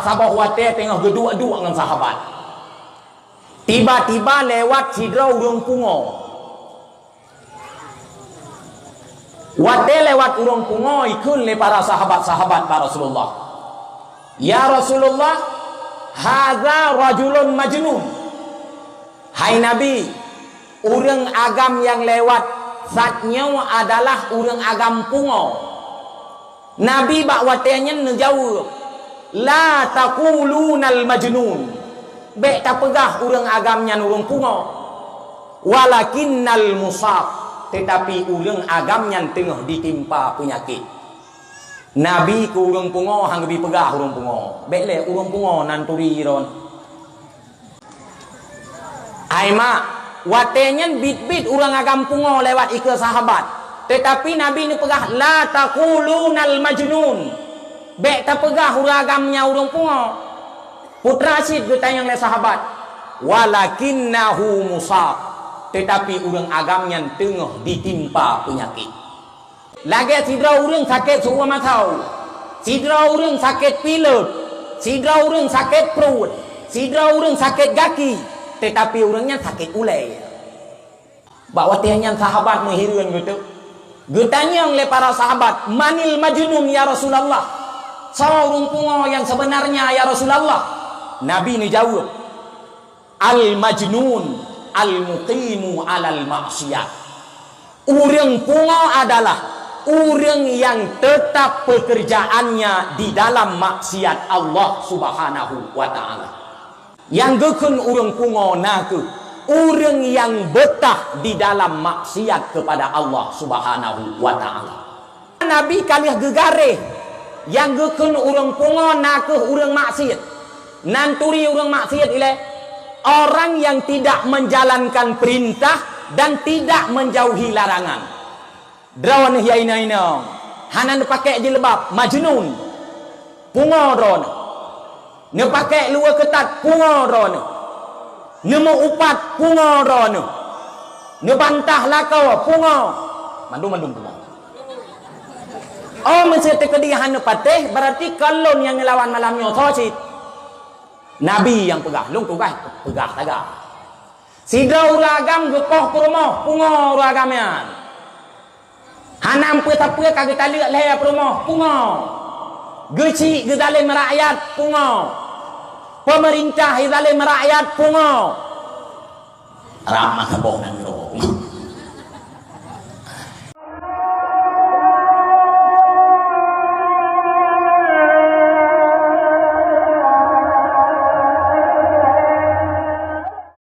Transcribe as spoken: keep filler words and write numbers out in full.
Saboh watée teungoh geuduek-duek ngon sahabat, tiba-tiba lewat sidroe ureuëng pungo. Watée lewat ureuëng pungo, ikheun lé para sahabat-sahabat bak Rasulullah, "Ya Rasulullah, hadza rajulun majnun." Hai Nabi, ureuëng agam nyang lewat saat nyoe adalah ureuëng agam pungo. Nabi bak watée nyan neujaweueb, "La taqulunal majnun." Bék tapeugah ureuëng agam nyan ureuëng pungo. "Walakinnal musab." Teutapi ureuëng agam nyan teungoh ditimpa peunyakét. Nabi keu ureuëng pungo han geubi peugah ureuëng pungo. Bék lé ureuëng pungo nan turi droen. Ai mak, watée nyan biet-biet ureuëng agam pungo lewat ikeue sahabat. Teutapi Nabi neupeugah, "La taqulunal majnun." Bék tapeugah ureuëng agam nyan ureuëng pungo. Putra cit geutanyong lé sahabat, "Walakinnahu musab." Teutapi ureuëng agam nyan teungoh ditimpa peunyakét. Lagée sidroe ureuëng sakét su'ue masoe, sidroe ureuëng sakét pilot, sidroe ureuëng sakét pruet, sidroe ureuëng sakét gaki, teutapi ureuëng nyan sakét ulée. Bak watée nyan sahabat meuhireuen geuteuk. Geutanyong lé para sahabat, "Manil majnun ya Rasulullah?" Soe ureuëng pungo nyang seubeunarnya ya Rasulullah? Nabi neujaweueb, "Al-majnun al-muqimu alal maksiat." Ureuëng pungo adalah ureuëng nyang teutap peukeurjaannya di dalam maksiat Allah Subhanahu wa Ta'ala. Nyang geukheun ureuëng pungo na kheueh ureuëng nyang beutah di dalam maksiat kepada Allah Subhanahu wa Ta'ala. Nabi ka lheueh geugaréh, nyang geukheun ureuëng pungo na kheueh ureuëng maksiet. Nan turi ureuëng maksiet ilée, orang yang tidak menjalankan perintah dan tidak menjauhi larangan. Droeneuh ya inong-inong, hana neupakék jilbab, majnun. Pungo droeneuh. Neupakék luweue keutat, pungo droeneuh. Neumeuupat, pungo droeneuh. Neubantah lakoe, pungo. Mandum-mandum pungo. Oh, meuseuti keudeh hana patéh, berarti kalon nyang neulawan malam nyoe soe cit? Nabi nyang peugah, lôn tugaih peugah sagai. Sidroe ureuëng agam geupoh peurumoh, pungo ureuëng agam nyan. Hana peue-sapeue ka geutaleuek lhée peurumoh, pungo. Geuchik geuzalem rakyat, pungo. Pemerintah izalem rakyat, pungo. Ramah boh nanggroe.